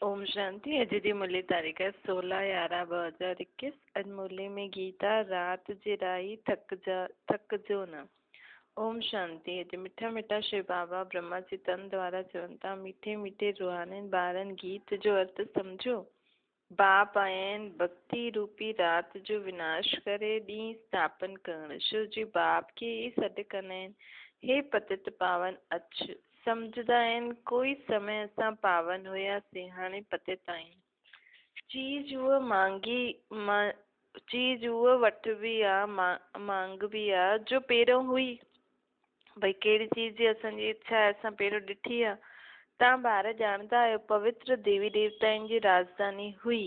اوم شانتي اڄ جي ملي تاريخ 16/11/2021 اڄ ملي ۾ گيتا رات جي راهي ٿڪجو نه. اوم شانتي اڄ مٺا مٺا شو بابا برهما جي تن دوارا چون ٿا مٺي مٺي روحانين ٻارن گيت جو ارٿ سمجهو. باپ آيا آهن ڀڳتي روپي رات جو وناش ڪري ڏينهن اسٿاپن ڪرڻ. شو جي باپ کي ئي سڏ ڪندا آهن هي پتت پاون اچ. سمجهندا آهن ڪوئي سمي اسان پاون هياسين هاڻي پتت آهيون. چيز هوء مانگي چيز هوء وٺبي آ مانگبي آ جو پهريون هئي. ڀئي ڪهڙي چيز جي اسان جي اڇا آهي اسان پهريون ڏٺي آ. توهان ٻار ڄاڻندا آهيو پوتر ديوي ديوتائن جي راڄڌاني هئي.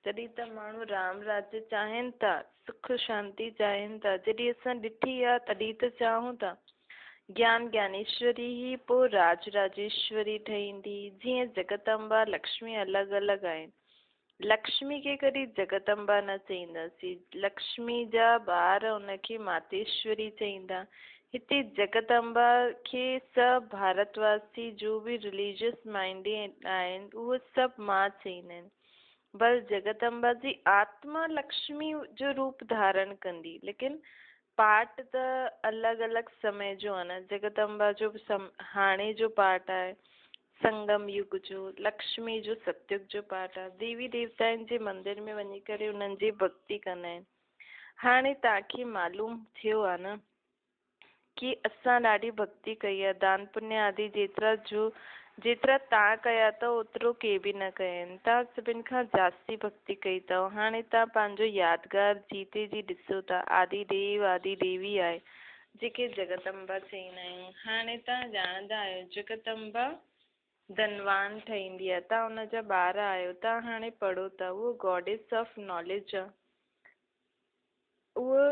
تڏهن ته ماڻهو رام راڄ چاهين ٿا، سک شانتي چاهين ٿا. جڏهن اسان ڏٺي آ تڏهن ته چاهون ٿا. گيان گيانيشوري ئي پوء راج راجيشوري ٺهيندي. جيئن جڳت امبا لڪشمي الڳ الڳ آهن. لڪشمي کي ڪڏهن جڳت امبا نه چئينداسين. لڪشمي جا ٻار ان کي ماتيشوري چئيندا. هتي جڳت امبا کي سڀ ڀارتواسي جو به رليجس مائنڊيڊ آهن اهي سڀ مان چئيندا آهن. بس جڳت امبا جي آتما لڪشمي جو روپ ڌارڻ ڪندي ليڪن پارٽ ته الڳ الڳ سمي جو آهي نه. جڳت امبا جو به هاڻي جو پارٽ آهي سنگم يگ جو، لڪشمي جو ستيگ جو پارٽ آهي. ديوي ديوتائن جي مندر ۾ وڃي ڪري انهن جي ڀڳتي ڪندا آهن. هاڻي توهان کي معلوم ٿيو آهي نه ڪي اسان ڏاڍي ڀڳتي ڪئي آهي، دان پڃ آدي جيترا جو جيترا توهان ڪيا اٿو اوترو ڪي به نه ڪيا آهن. توهان سڀن کان جاستي ڀڳتي ڪئي اٿو. هاڻي توهان پنهنجو يادگار جيتي جي ڏسو ٿا. آدي ديو آدي ديوي آهي جيڪي جڳت امبا چئيندا آهيون. هاڻي توهان ڄاڻندا آهيو جڳت امبا ڌنوان ٺهيندي آهي. توهان ان جا ٻار آهيو. توهان هاڻي پڙهو ٿا. اهو گاڊيس آف ناليج آهي. اهو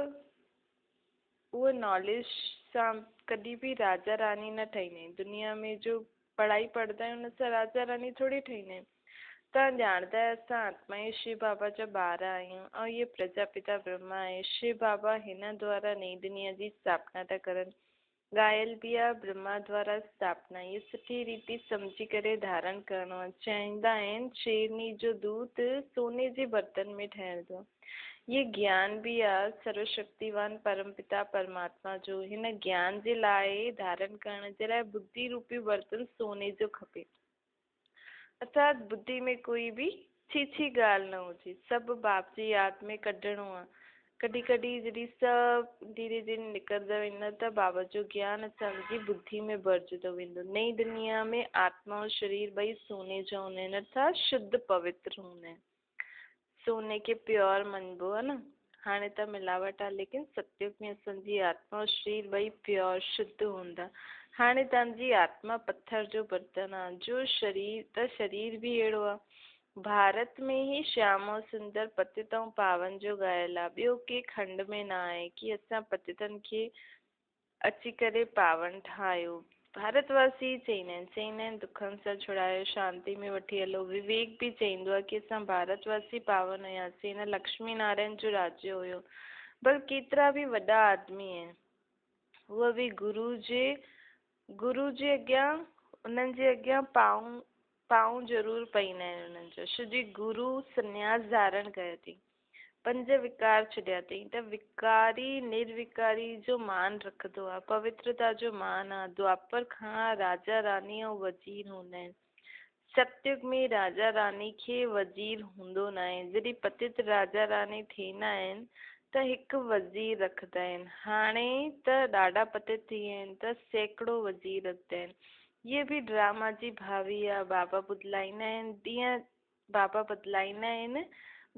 اهو ناليج سان ڪڏهن به راجا راني نه ٺهيندا آهن. دنيا ۾ جو پڙهائي پڙهندا آهيون ان سان راجا راني ٿوري ٺهيندا آهن. توهان ڄاڻندا آهيو اسان آتمائي شو بابا جا ٻار آهيون ۽ اهي پرجاپتا برهما آهي. شو بابا هن دوارا نئين دنيا جي اسٿاپنا ٿا ڪرن. ڳايل به آهي برهما دوارا اسٿاپنا. اهي سٺي ريتي سمجهي ڪري ڌارڻ ڪرڻو آهي. چوندا آهن شيرني جو دوڌ سوني جي برتن ۾ ٺهندو آهي. اهي گيان به آهي سرو شڪتيوان پرم پتا پرماتما جو. هن گيان جي لاء ڌارڻ ڪرڻ جي لاء ٻڌي روپي برتن سوني جو کپي. ارٿات ٻڌي ۾ ڪوئي به ڇي ڇي ڳالهه نه هجي. سڀ باپ جي ياد ۾ ڪڍڻو آهي. ڪڏهن ڪڏهن جڏهن سڀ ڌيري ڌيري نڪرندا ويندا ته بابا جو گيان اسان جي ٻڌي ۾ ڀرجندو ويندو. نئين دنيا ۾ آتما ۽ شرير ٻئي سوني جا هوندا آهن ارٿات شڌ پوتر هوندا آهن. سوني کي پيور مڃبو آ نه. هاڻي ته ملاوٽ آ ليڪن ستيگ ۾ اسان جي آتما ۽ شرير ٻئي پيور، شڌ، هوندا. هاڻي توهان جي آتما پٿر جو برتن آ جو شرير ته شرير به اهڙو آ. ڀارت ۾ ئي شيام ۽ سندر پتت ۽ پاون جو ڳايل آ ٻيو ڪي کنڊ ۾ نه آهي ڪي اسان پتتن کي اچي ڪري پاون ٺاهيو. ڀارت واسي ئي چئيندا آهن. چئيندا آهن دکن سان ڇڙايو، شانتي ۾ وٺي هلو. وويڪ به چئيندو آهي ڪي اسان ڀارت واسي پاون هياسين. هن لڪشمي نارائڻ جو راجيه هيو. بل ڪيترا به وڏا آدمي آهن. هو به گرو جي گرو جي اڳيان انهن جي اڳيان پائون پائون ضرور پئيندا آهن انهن جو. ڇو جي گرو سنياس ڌارڻ ڪيو اٿئي. پنج وڪار ڇڏيا اٿئي ته وڪاري نروڪاري جو مان رکندو آهي، پوترتا جو مان آهي. دوآپر کان راجا راني ۽ وزير هوندا آهن. ستيگ ۾ راجا راني کي وزير هوندو ناهي. جڏهن پتت راجا راني ٿيندا آهن ته هڪ وزير رکندا آهن. هاڻي ته ڏاڍا پتت ٿي ويا آهن ته سيڪڙو وزير رکندا آهن. هيء به ڊراما جي ڀاوي آهي. بابا بدلائيندا آهن. ڏينهن بابا بدلائيندا آهن،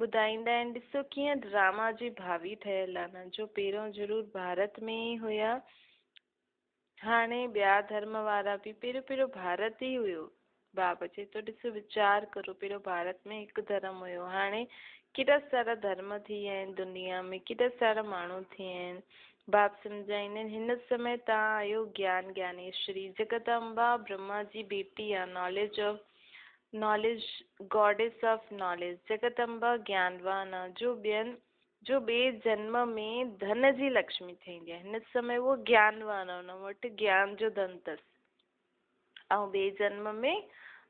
ٻڌائيندا آهن، ڏسو ڪيئن ڊراما جي ڀاوي ٺهيل آهن، جو پهريون ضرور ڀارت ۾ ئي هيا، هاڻي ٻيا ڌرم وارا به، پهريون پهريون ڀارت ئي هيو، بابا چئي ٿو ڏسو ويچار ڪرو پهريون ڀارت ۾ هڪ ڌرم هيو، هاڻي ڪيڏا سارا ڌرم ٿي ويا آهن دنيا ۾، ڪيڏا سارا ماڻهو ٿي ويا آهن، باب سمجهائيندا آهن هن سمي توهان آهيو گيان گيانيشوري، جڳت امبا برهما جي بيٽي آهي، knowledge of knowledge, goddess of knowledge, Jagat Amba گيانوان آ، جو ٻين جو ٻئي جنم ۾ ڌن جي لڪشمي ٿيندي آ. هن سمي اهو گيانوان آ، ان وٽ گيان جو ڌن اٿس ۽ ٻئي جنم ۾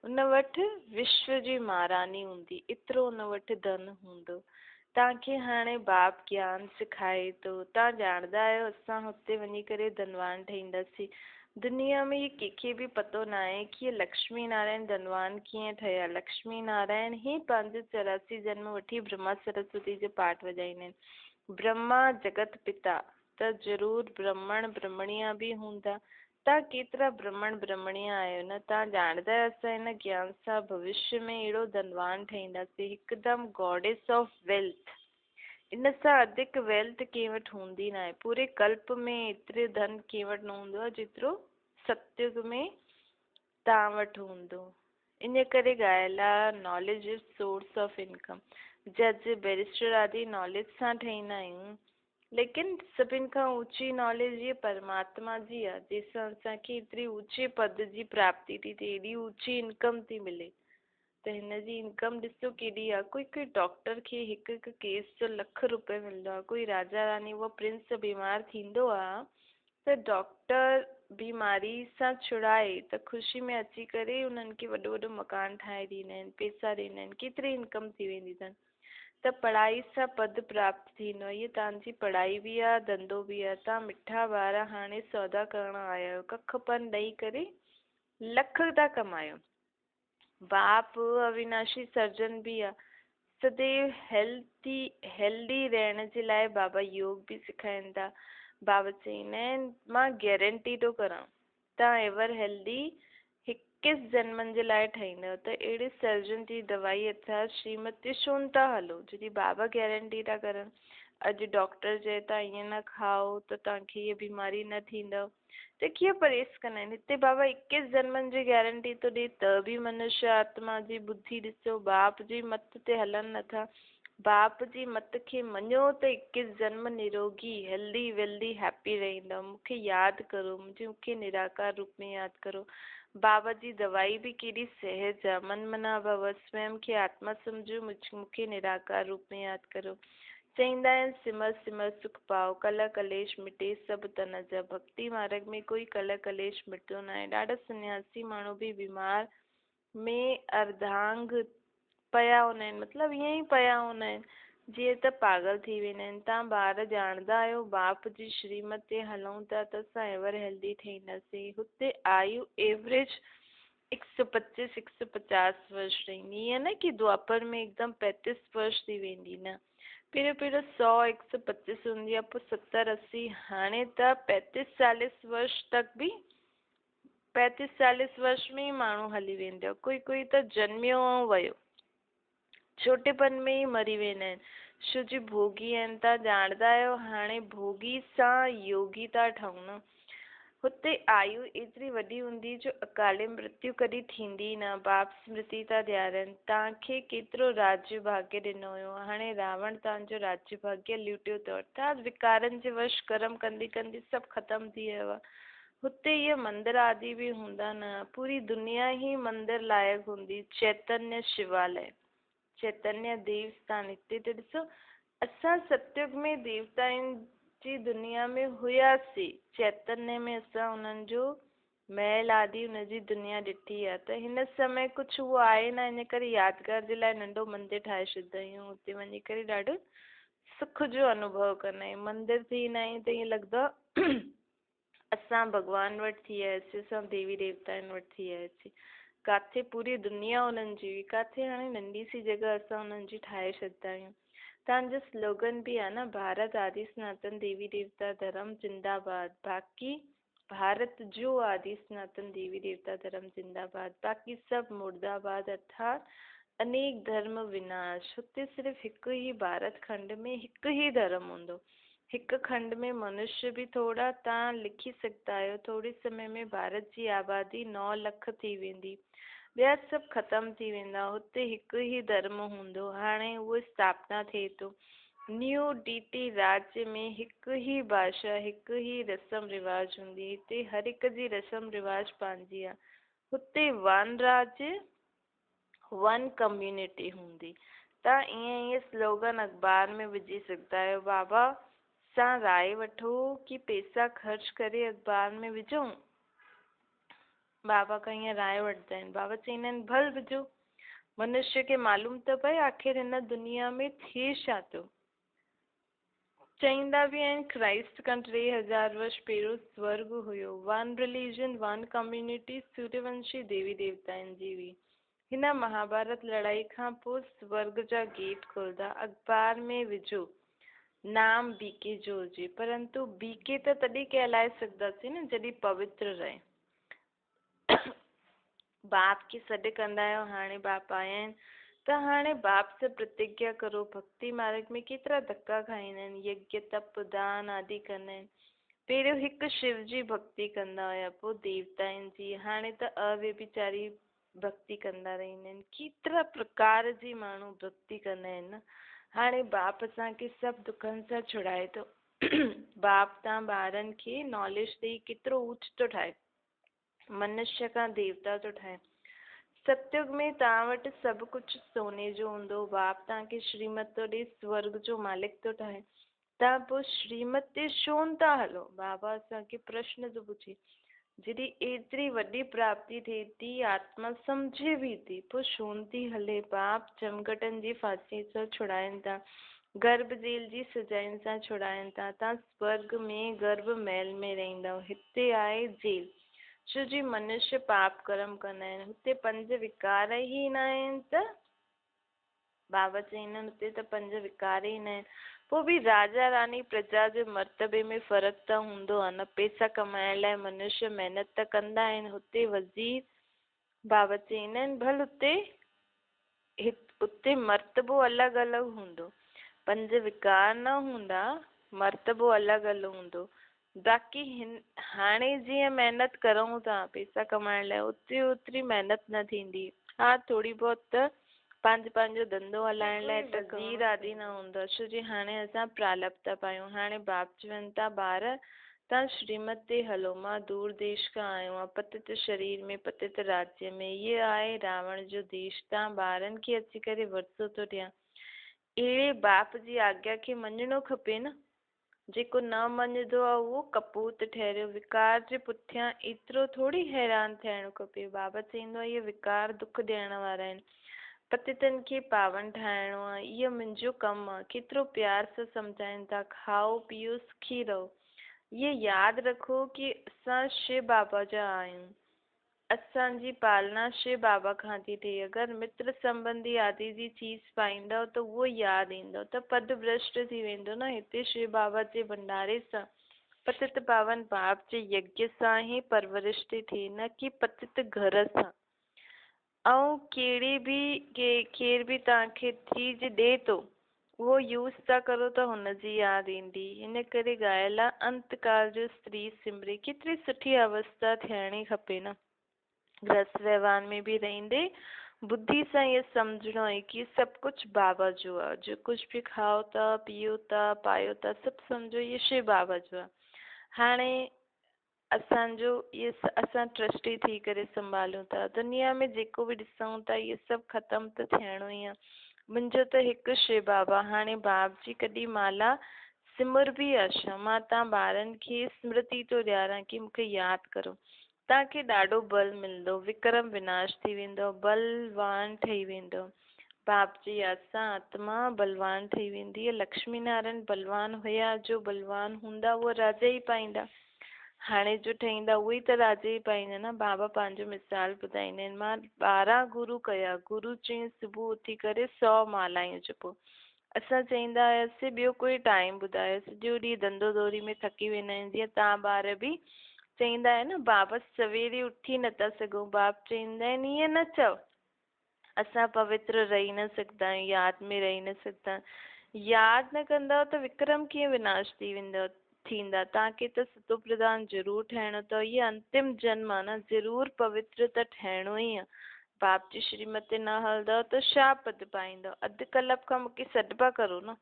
ان وٽ وشو جي مهاراني هوندي، ايترو ان وٽ ڌن هوندو. توهان کي هاڻي باپ گيان سکائي ٿو. توهان ڄاڻندا آهيو اسان هتي وڃي ڪري ڌنوان ٺهينداسين. دنيا ۾ هي ڪنهن کي به پتو ناهي ڪي هي لڪشمي نارائڻ ڌنوان ڪيئن ٺهيا. لڪشمي نارائڻ ئي پنهنجو 84 جنم وٺي برهما سرسوتي جو پاٺ وڄائيندا آهن. برهما جڳت پتا ته ضرور برهمڻ برهمڻيا به هوندا. توهان ڪيترا برهمڻ برهمڻيا آهيو نه؟ توهان ڄاڻندا آهيو اسان هن گيان سان ڀوشيه ۾ اهڙو ڌنوان ٺهينداسين، هڪدم گاڊيس آف ويلٿ. ان سان اڌڪ ويلٿ ڪنهن وٽ هوندي ناهي. پوري ڪلپ ۾ ايترو ڌن ڪنهن وٽ نه هوندو آهي جيترو ستيگ ۾ توهان وٽ هوندو. ان ڪري ڳايل آهي knowledge is source of income. جج، بئريسٽر آدي ناليج سان ٺهيندا آهيون، ليڪن سڀن کان اوچي ناليج هيء پرماتما جي آهي، جنهن سان اسان کي ايتري اوچي پد جي پراپتي ٿي ٿئي، ايڏي اوچي انڪم ٿي ملي. ته هن جي انڪم ڏسو ڪيڏي آهي. ڪوئي ڪوئي ڊاڪٽر کي هڪ هڪ ڪيس جو لک روپيه ملندو آهي. ڪوئي راجا راڻي اهو پرنس بيمار ٿيندو آهي ته ڊاڪٽر بيماري سان ڇڙائي ته خوشي ۾ اچي ڪري انهن کي وڏو وڏو مڪان ٺاهي ڏيندا آهن، پيسا ڏيندا آهن، ڪيتري انڪم ٿي ويندي اٿن. ته پڙهائي سان پد پراپت ٿيندو آهي. هيء توهان جي پڙهائي به آهي، ڌنڌو به آهي. توهان مٺا ٻار هاڻي سودا ڪرڻ آيا آهيو، ڪک پن ڏئي ڪري لک ٿا ڪمايو. باپ اويناشي سرجن به آ. سديو هيلٿي هيلدي رهڻ جي لاء بابا يوگ به سکائين ٿا. بابا چئيندا آهن مان گيرنٽي ٿو ڪران توهان ايور هيلدي هڪيس جنمن جي لاء ٺهيندؤ ته اهڙي سرجن جي دوائي ارٿات شريمت تي ڇو نه ٿا هلو جڏهن بابا گيرنٽي ٿا ڪرن. اڄ ڊاڪٽر چئي ٿا ائين نه کائو ته توهان کي هيء بيماري نه ٿيندؤ. ته ڪيئن پرهيز ڪندا آهن؟ هتي بابا ايڪيس جنمن جي گيرنٽي ٿو ڏئي ته به منشيه آتما جي ٻڌي ڏسو باپ جي مت تي هلن نٿا. باپ جي مت کي مڃو ته ايڪيس جنم نروڳي، هيلدي ويلدي هيپي رهندؤ. مون کي ياد ڪرو، منهنجي مون کي نراڪار روپ ۾ ياد ڪرو. بابا جي دوائي به ڪيڏي سهج آ. من منا ڀو، سويم کي آتما سمجهو، مون کي نراڪار روپ ۾ ياد ڪرو. چئيندا آهن سمر سمر سک پاء، ڪلهه ڪليش مٽي سڀ تن جا. ڀڳتي مارڳ ۾ ڪوئي ڪلهه ڪليش مٽندو ناهي. ڏاڍا سنياسي ماڻهو به بيمار ۾ ارڌانگ پيا هوندا آهن، مطلب ائين ئي پيا هوندا آهن، جيئن ته پاڳل ٿي ويندا آهن. توهان ٻار ڄاڻندا آهيو، باپ جي شريمت تي هلون ٿا ته اسان ايور هيلدي ٺهينداسين. هتي آيو ايوريج ايڪ سو پچيس، ايڪ سو پچاس ورش رهندي. ائين نه ڪي دوآپر ۾ هڪدم پيتيس ورش ٿي ويندي نه. پهريون پهريون سو، ايڪ سو پچيس هوندي آهي، پوء ستر، اسي، هاڻي ته پيتيس چاليس ورش تڪ به پيتيس چاليس ورش ۾ ئي ماڻهو هلي ويندو آهي. ڪوئي ڪوئي ته جنميو ۽ ويو. ڇوٽيپن ۾ ئي مري ويندا آهن. شو جي ڀوڳي آهن تان ڄاڻندا آهيو هاڻي ڀوڳي سان يوگي ٿا ٺهون نه. هتي آيو ايتري وڏي هوندي جو اڪالي مرتيو ڪڏهن ٿيندي ئي نه. باپ سمرتي ٿا ڏيارين. تان کي ڪيترو راجيه ڀاڳيه ڏنو هيو. هاڻي راوڻ تان جو راجيه ڀاڳيه لوٽيو اٿو. ارٿات وڪارن جي وش ڪرم ڪندي ڪندي سڀ ختم ٿي ويو آهي. هتي اهي مندر آدي به هوندا نه، پوري دنيا ئي مندر لائق هوندي، چيتنيه شواليه، چيتنيه ديو اسٿان، هتي ته ڏسو اسان ستيگ ۾ ديوتائن جي دنيا ۾ هياسين، چيتنيه ۾ اسان انهن جو محل آدي ان جي دنيا ڏٺي آهي ته هن سمي ڪجهه اهو آهي نه ان ڪري يادگار جي لاء ننڍو مندر ٺاهي ڇڏيندا آهيون، اتي وڃي ڪري ڏاڍو سک جو انوڀو ڪندا آهيون، مندر ٿي ايندا آهيون ته ائين لڳندو آهي اسان ڀڳوان وٽ ٿي آياسين، اسان ديوي ديوتائن وٽ ٿي آياسين. ڪاٿي پوري دنيا انهن جي هئي، ڪاٿي هاڻي ننڍي سي جڳهه اسان انهن جي ٺاهي ڇڏندا آهيون. توهان جو سلوگن به آهي نه ڀارت آدي سناتن ديوي ديوتا ڌرم زنده باد، باقي ڀارت جو آدي سناتن ديوي ديوتا ڌرم زنده باد، باقي سڀ مرده باد ارٿات انيڪ ڌرم وناش. هتي صرف هڪ ئي ڀارت کنڊ ۾ هڪ ئي ڌرم هوندو. هڪ کنڊ ۾ منشيه به ٿورا تان لکي سگهندا آهيو. ٿوري سمي ۾ ڀارت جي آبادي 9 لک ٿي ويندي. ٻيا سڀ ختم ٿي ويندا. هتي هڪ ئي ڌرم هوندو. هاڻي اهو اسٿاپنا ٿئي ٿو. نيو ڊي ٽي راجيه ۾ هڪ ئي ڀاشا، هڪ ئي رسم رواج هوندي. هتي هر هڪ جي رسم رواج پنهنجي آهي. هتي ون راجيه، ون ڪميونٽي هوندي. توهان ائين ائين سلوگن اخبار ۾ وجهي سگهندا آهيو. بابا سان راء وٺو ڪي پيسا خرچ ڪري اخبار ۾ وجهون؟ بابا کان ائين راء وٺندا آهن. بابا چئيندا آهن، ڀل وجهو، منشيه کي معلوم ته پئي آخر هن دنيا ۾ ٿئي ڇا ٿو. چئيندا به آهن ڪرائسٽ کان 3000 ورش پهريون سورڳ هيو. ون رليجن، ون ڪميونٽي، سوريونشي ديوي ديوتائن جي هئي. هن مهاڀارت لڙائي کان پوء سورڳ جا گيٽ کلندا. اخبار ۾ وجهو نام بي ڪي جو هجي. پرنتو بي ڪي ته تڏهن ڪهلائي سگهنداسين نه جڏهن پوتر رهي. باپ کي سڏ ڪندا آهيو، هاڻي باپ آيا آهن ته هاڻي باپ سان پرتگيا ڪرو. ڀڳتي مارگ ۾ ڪيترا ڌڪا کائيندا آهن، يگيه، تپ، دان آدي ڪندا آهن. پهريون هڪ شو جي ڀڳتي ڪندا هيا، پوء ديوتائن جي، هاڻي ته اويڀچاري ڀڳتي ڪندا رهندا آهن. ڪيترا پرڪار جي ماڻهو ڀڳتي ڪندا آهن نه. هاڻي باپ اسان کي سڀ دکن سان ڇڙائي ٿو. باپ تان ٻارن کي ناليج ڏئي ڪيترو اوچ ٿو ٺاهي. منشيه کان ديوتا ٿو ٺاهي. ستيگ ۾ توهان وٽ سڀ ڪجهه سوني جو هوندو. باپ توهان کي شريمت ٿو ڏئي، سورڳ جو مالڪ ٿو ٺاهي. توهان پوء شريمت تي ڇو نه ٿا هلو؟ بابا اسان کي پرشن ٿو پڇي. جڏهن ايتري وڏي پراپتي ٿئي ٿي، آتما سمجهي به ٿي، پوء ڇو نه ٿي هلي؟ باپ جمگٽن جي ڦاسي سان ڇڙائين ٿا، گرڀ جيل جي سزائن سان ڇڙائين ٿا. توهان سورڳ ۾ گرڀ محل ۾ رهندؤ، هتي آهي جيل. ڇو جي منشيه پاپ ڪرم ڪندا آهن، هتي پنج وڪار ئي نه آهن ته بابا چئيندا آهن هتي ته پنج وڪار ئي نه آهن. پوء به راجا راڻي پرجا جي مرتبي ۾ فرق ته هوندو آهي نه. پئسا ڪمائڻ لاء منشيه محنت ته ڪندا آهن، هتي وزير بابا چئيندا آهن ڀل هتي اتي مرتبو الڳ الڳ هوندو، پنج وڪار نه هوندا، مرتبو الڳ الڳ هوندو. باقي هاڻي جيئن محنت ڪرون ٿا پئسا ڪمائڻ لاء اتي اوتري محنت نه ٿيندي. ها ٿوري بهت ته پنهنجو پنهنجو ڌنڌو هلائڻ لاء ته وزير آدي نه هوندو، ڇو جي هاڻي اسان پرالبڌ ٿا پايون. هاڻي باپ چون ٿا ٻار تان شريمت تي هلو، مان دور ديش کان آيو آهيان، پتت شرير ۾، پتت راجيه ۾، هيء آهي راوڻ جو ديش، تان ٻارن کي اچي ڪري ورثو ٿو ڏيان. اهڙي باپ جي آگيا کي مڃڻو کپي نه؟ جيڪو نه مڃندو آهي اهو ڪپوت ٺهريو. وڪار جي پٺيان ايترو ٿوري حيران ٿيڻ کپي. بابا چئيندو آهي اهي وڪار دک ڏيڻ وارا آهن. پتيتن کي پاون ٺاهڻو آ، اهو منهنجو ڪم آ. ڪيترو پيار سان سمجهائين ٿا، کائو پيئو سکي رهو. اهو ياد رکو ڪي اسان شو بابا جا آهيون. اسان جي پالنا شو بابا کان ٿي ٿئي. اگر متر سنبنڌي آدي جي چيز پائيندؤ ته اهو ياد ايندو ته پد ڀرشٽ ٿي ويندو نه. هتي شو بابا جي ڀنڊاري سان پتت پاون باپ جي يگيه سان ئي پرورش ٿي ٿئي نه ڪي پتت گهر سان. ۽ ڪهڙي به ڪير به توهان کي چيز ڏي ٿو اهو يوز ٿا ڪرو ته هن جي ياد ايندي. ان ڪري ڳايل آ انت ڪال جو استري سمري. ڪيتري سٺي اوستا ٿيڻي کپي نه. گرهست وهنوار ۾ به رهندي ٻڌي سان اهو سمجهڻو آهي ڪي سڀ ڪجهه بابا جو آ. جو ڪجهه به کائو ٿا پيئو ٿا پايو ٿا سڀ سمجهو اهو شو بابا جو آ. هاڻي اسان جو اهي اسان ٽرسٽي ٿي ڪري سنڀاليون ٿا. دنيا ۾ جيڪو به ڏسون ٿا اهي سڀ ختم ته ٿيڻو ئي آ. منهنجو ته هڪ شيء بابا هاڻي باب جي ڪڏي مالا سمربي آ ڇا؟ مان تان ٻارن کي سمرتي ٿو ڏياران ڪي مونکي ياد ڪرو. تان کي ڏاڍو بل ملندو. وڪرم وناش ٿي ويندو. بلوان ٺهي ويندو. باپ جي ياد سان آتما بلوان ٺهي ويندي. لڪشمي نارائڻ بلوان هيا جو بلوان هوندا اهو راجا ئي پائيندا. هاڻي جو ٺهيندا اهي ئي ته راجا ئي پائيندا نه. بابا پنهنجو مثال ٻڌائيندا آهن مان 12 گرو ڪيا. گرو چيائين صبح اٿي ڪري 100 مالائون جپو. اسان چئيندا هياسين ٻيو ڪوئي ٽائيم ٻڌايو. سڄو ڏينهن ڌنڌو دوري ۾ ٿڪي ويندا آهيون. جيئن توهان ٻار به چئيندا آهيو نه بابا سويري اٿي نٿا سگهون. باپ چئيندا آهن ائين نه چئو. اسان پوتر رهي نه سگهندا آهيون، ياد ۾ رهي نه سگهندا آهيون. ياد نه ڪندؤ ته وڪرم ڪيئن وناش ٿي ويندؤ ٿيندا. توهان کي ته ستو پرڌان ضرور ٺهڻو اٿو. هيء انتم جنم آهي نه، ضرور پوتر ته ٺهڻو ئي آهي. باپ جي شريمت تي نه هلندؤ ته ڇا پد پائيندؤ؟ اڌ ڪلپ کان مون کي سڏبا ڪرو نه.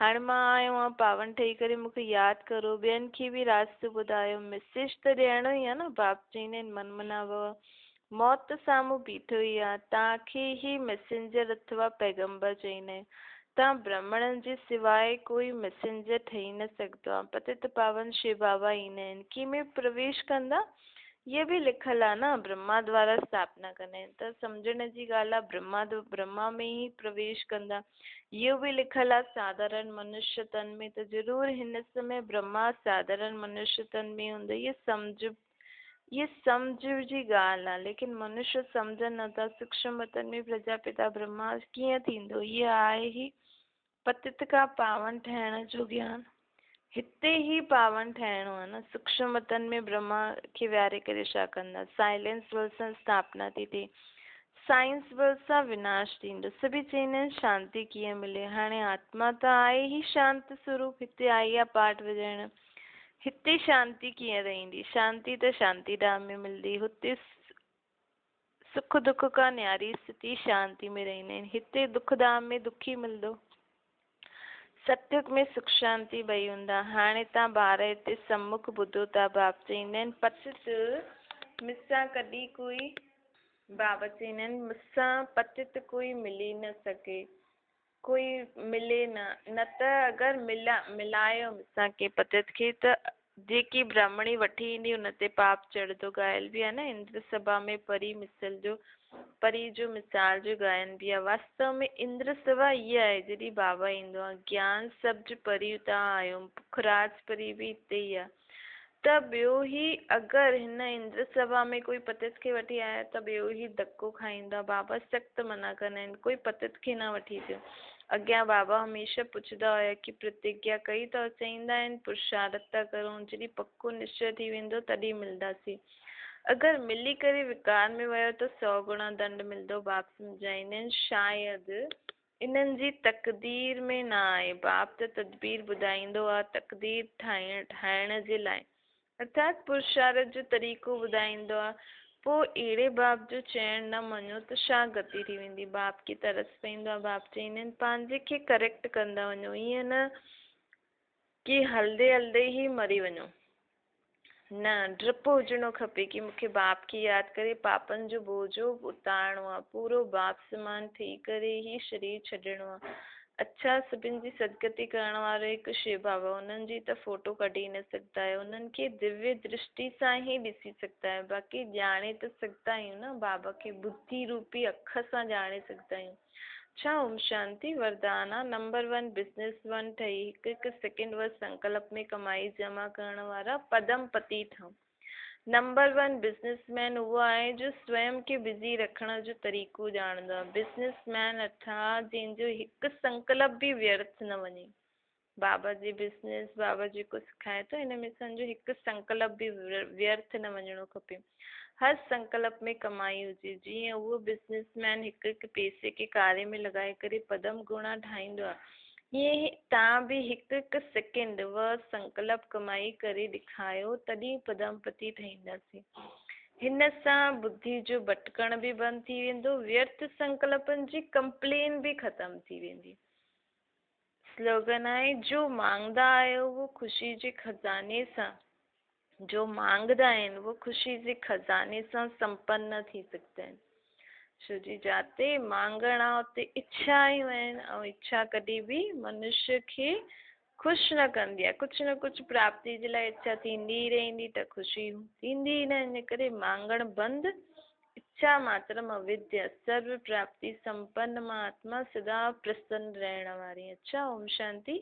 هاڻي مان آيو آهيان پاون ٺهي ڪري مون کي ياد ڪرو، ٻين کي به راستو ٻڌايو. ميسيج ته ڏيڻو ئي آهي نه. باپ چئيندا آهن من منا ڀو. موت ته سامهون بيٺو ئي آ. توهان کي ئي مئسينجر اٿوا پيغمبر چئيندا آهيون. توهان برهمڻن جي سواء ڪوئي مئسينجر ٺهي نه سگهندو آ. پتت پاون شو بابا ايندا آهن. ڪي ۾ پرويش ڪندا؟ اهي به لکيل آهي نه برهما دوارا اسٿاپنا ڪندا آهن ته سمجهڻ جي ڳالهه آهي برهما برهما ۾ ئي پرويش ڪندا. اهو به لکيل آهي ساڌارڻ منشيه تن ۾ ته ضرور هن سمي برهما ساڌارڻ منشيه تن ۾ هوندو. اهي سمجهه اهي سمجهه جي ڳالهه آهي ليڪن منشيه سمجهن نٿا. سوڪشم وطن ۾ پرجاپتا برهما ڪيئن ٿيندو؟ اهي آهي ئي پتت کان پاون ٺهڻ جو گيان. هتي ئي پاون ٺهڻو آهي نه. سوڪشم وطن ۾ برهما کي ويهاري ڪري ڇا ڪندا؟ سائلنس بل سان اسٿاپنا ٿي ٿئي، سائنس بل سان وناش ٿيندو. سڀئي چوندا آهن شانتي ڪيئن ملي؟ هاڻي آتما ته آهي ئي شانت سوروپ، هتي آئي آهي پاٺ وڄائڻ. هتي شانتي ڪيئن رهندي؟ شانتي ته شانتي ڌام ۾ ملندي. هتي سک دک کان نياري اسٿتي شانتي ۾ رهندا آهن. هتي دک ڌام ۾ دکي ملندو. ستيگ ۾ سک شانتي ٻئي هوندا. هاڻي تان ٻار هتي سمک ٻڌو ٿا. باب چئيندا آهن پتت مسان ڪڏهن ڪوئي باب چئيندا آهن مسان پتت ڪوئي ملي نه سگهي. ڪوئي ملي نه، نه ته اگر ملا ملايو مسان ڪنهن پتت کي ته جيڪي براهمڻي وٺي ايندي ان تي پاپ چڙهندو. ڳايل به آهي نه اندر سڀا ۾ پري مثل جو پري جو مثال جو ڳائن به آهي. واستو ۾ اندر سڀا اها آهي جڏهن بابا ايندو آهي. گيان سبز پري اتان آيو، پکراج پري به اتي ئي آهي. ته ٻيو هي اگر هن اندر سڀا ۾ ڪوئي پتت کي وٺي آيا ته ٻيو هي ڌڪو کائيندا. بابا سخت منع ڪندا آهن ڪوئي پتت کي نه وٺي اچو. اڳيان بابا هميشه پڇندا هيا ڪي پرتگيا ڪئي اٿو؟ چئيندا آهن پرشارت ٿا ڪرون. جڏهن پڪو نشچي ٿي ويندو تڏهن ملنداسين. اگر ملي ڪري وڪار ۾ ويو ته سو گڻا دنڊ ملندو. باپ سمجهائيندا آهن شايد انهن جي تقدير ۾ نه آهي. باپ ته تدبير ٻڌائيندو آهي تقدير ٺاهڻ جي لاء. ارٿات پرشارٿ جو طريقو ٻڌائيندو آهي. پوء اهڙي باپ جو چئڻ نه مڃو ته ڇا گتي ٿي ويندي. باپ کي ترس پئيندو آهي. باپ چئيندا آهن پنهنجي کي ڪريڪٽ ڪندا وڃو ائين نه ڪي هلندي هلندي ئي مري وڃو. نه، ڊپ هجڻو کپي ڪي مون کي باپ کي ياد ڪري پاپن جو بوجهو اتارڻو آ، پورو باپ سمان ٿي ڪري هي شرير ڇڏڻو آ. اڇا سڀن جي سدگتي ڪرڻ وارو هڪ شو بابا، انهن جي ته فوٽو ڪڍي نه سگهندا آهيو، انهن کي دويه درشٽي سان ئي ڏسي سگهندا آهيو، باقي ڄاڻي ته سگهندا آهيون نه، بابا کي ٻڌي روپي اک سان ڄاڻي سگهندا آهيون. ڇا اوم شانتي وردان آ نمبر ون بزنس ون ٺهي هڪ هڪ سيڪنڊ و سنڪلپ ۾ ڪمائي جمع ڪرڻ وارا پدم پتي ٺهون. نمبر ون بزنس مين اهو آهي جو سويم کي بزي رکڻ جو طريقو ڄاڻندو آهي. بزنس مين ارٿات جنهن جو هڪ سنڪلپ به ويرٿ نه وڃي. بابا جي بزنس، بابا جيڪو سکائي ٿو ان ۾ اسان جو هڪ سنڪلپ به ويرٿ نه وڃڻو کپي. هر سنڪلپ ۾ ڪمائي هجي. جيئن اهو بزنس مين هڪ هڪ پيسي کي ڪاري ۾ لڳائي ڪري پدم گڻا ٺاهيندو آهي، ائين ئي توهان به هڪ هڪ سيڪنڊ و سنڪلپ ڪمائي ڪري ڏيکايو تڏهن پدم پتي ٺهينداسين. هن سان ٻڌي جو ڀٽڪڻ به بند ٿي ويندو، ويرٿ سنڪلپن جي ڪمپلين به ختم ٿي ويندي. سلوگن آهي، جو مانگدا آهيو اهو خوشي جي خزاني سان، جو مانگدا آهن اهو خوشي جي خزاني سان سمپن نه ٿي سگهندا آهن. ڇو جي جاتي مانگڻ آ اتي اڇائون آهن ۽ اڇا ڪڏهن به منشيه کي خوش نه ڪندي آهي. ڪجهه نه ڪجهه پراپتي جي لاء اڇا ٿيندي ئي رهندي ته خوشي ٿيندي ئي نه. ان ڪري مانگڻ بند اڇا ماترم اوديا، سرو پراپتي سمپن مهاتما سدا پرسن رهڻ واري. اڇا اوم شانتي.